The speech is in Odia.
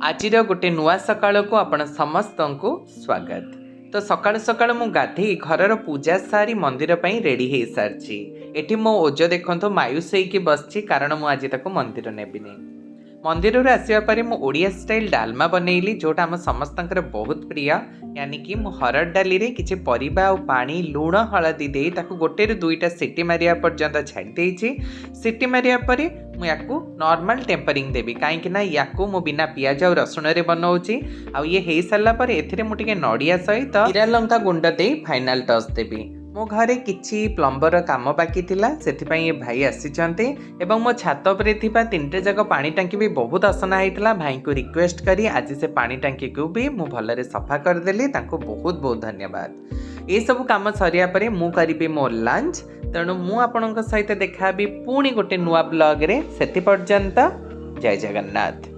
ଆଜିର ଗୋଟେ ନୂଆ ସକାଳକୁ ଆପଣ ସମସ୍ତଙ୍କୁ ସ୍ୱାଗତ। ତ ସକାଳୁ ସକାଳୁ ମୁଁ ଗାଧେଇ, ଘରର ପୂଜା ସାରି ମନ୍ଦିର ପାଇଁ ରେଡ଼ି ହେଇସାରିଛି। ଏଠି ମୋ ଓଜ ଦେଖନ୍ତୁ, ମାୟୁସ ହେଇକି ବସିଛି, କାରଣ ମୁଁ ଆଜି ତାକୁ ମନ୍ଦିର ନେବିନି। ମନ୍ଦିରରୁ ଆସିବା ପରେ ମୁଁ ଓଡ଼ିଆ ଷ୍ଟାଇଲ୍ ଡାଲମା ବନେଇଲି, ଯେଉଁଟା ଆମ ସମସ୍ତଙ୍କର ବହୁତ ପ୍ରିୟ। ୟାନି କି ମୁଁ ହରଡ଼ ଡାଲିରେ କିଛି ପରିବା ଆଉ ପାଣି, ଲୁଣ, ହଳଦୀ ଦେଇ ତାକୁ ଗୋଟେରୁ ଦୁଇଟା ସିଟି ମାରିବା ପର୍ଯ୍ୟନ୍ତ ଛାଡ଼ି ଦେଇଛି। ସିଟି ମାରିବା ପରେ ମୁଁ ୟାକୁ ନର୍ମାଲ ଟେମ୍ପରିଂ ଦେବି, କାହିଁକି ନା ୟାକୁ ମୁଁ ବିନା ପିଆଜ ଆଉ ରସୁଣରେ ବନଉଛି। ଆଉ ଇଏ ହେଇସାରିଲା ପରେ ଏଥିରେ ମୁଁ ଟିକେ ନଡ଼ିଆ ସହିତ ଜିରା ଲଙ୍କା ଗୁଣ୍ଡ ଦେଇ ଫାଇନାଲ୍ ଟଚ୍ ଦେବି। ମୋ ଘରେ କିଛି ପ୍ଲମ୍ବର କାମ ବାକି ଥିଲା, ସେଥିପାଇଁ ଏ ଭାଇ ଆସିଛନ୍ତି। ଏବଂ ମୋ ଛାତ ଉପରେ ଥିବା ତିନିଟା ଯାକ ପାଣି ଟାଙ୍କି ବି ବହୁତ ଅସନା ହେଇଥିଲା। ଭାଇଙ୍କୁ ରିକ୍ୱେଷ୍ଟ କରି ଆଜି ସେ ପାଣି ଟାଙ୍କିକୁ ବି ମୁଁ ଭଲରେ ସଫା କରିଦେଲି। ତାଙ୍କୁ ବହୁତ ବହୁତ ଧନ୍ୟବାଦ। ଏସବୁ କାମ ସରିବା ପରେ ମୁଁ କରିବି ମୋ ଲଞ୍ଚ। ତେଣୁ ମୁଁ ଆପଣଙ୍କ ସହିତ ଦେଖାହେବି ପୁଣି ଗୋଟେ ନୂଆ ବ୍ଲଗ୍ରେ। ସେଥି ପର୍ଯ୍ୟନ୍ତ ଜୟ ଜଗନ୍ନାଥ।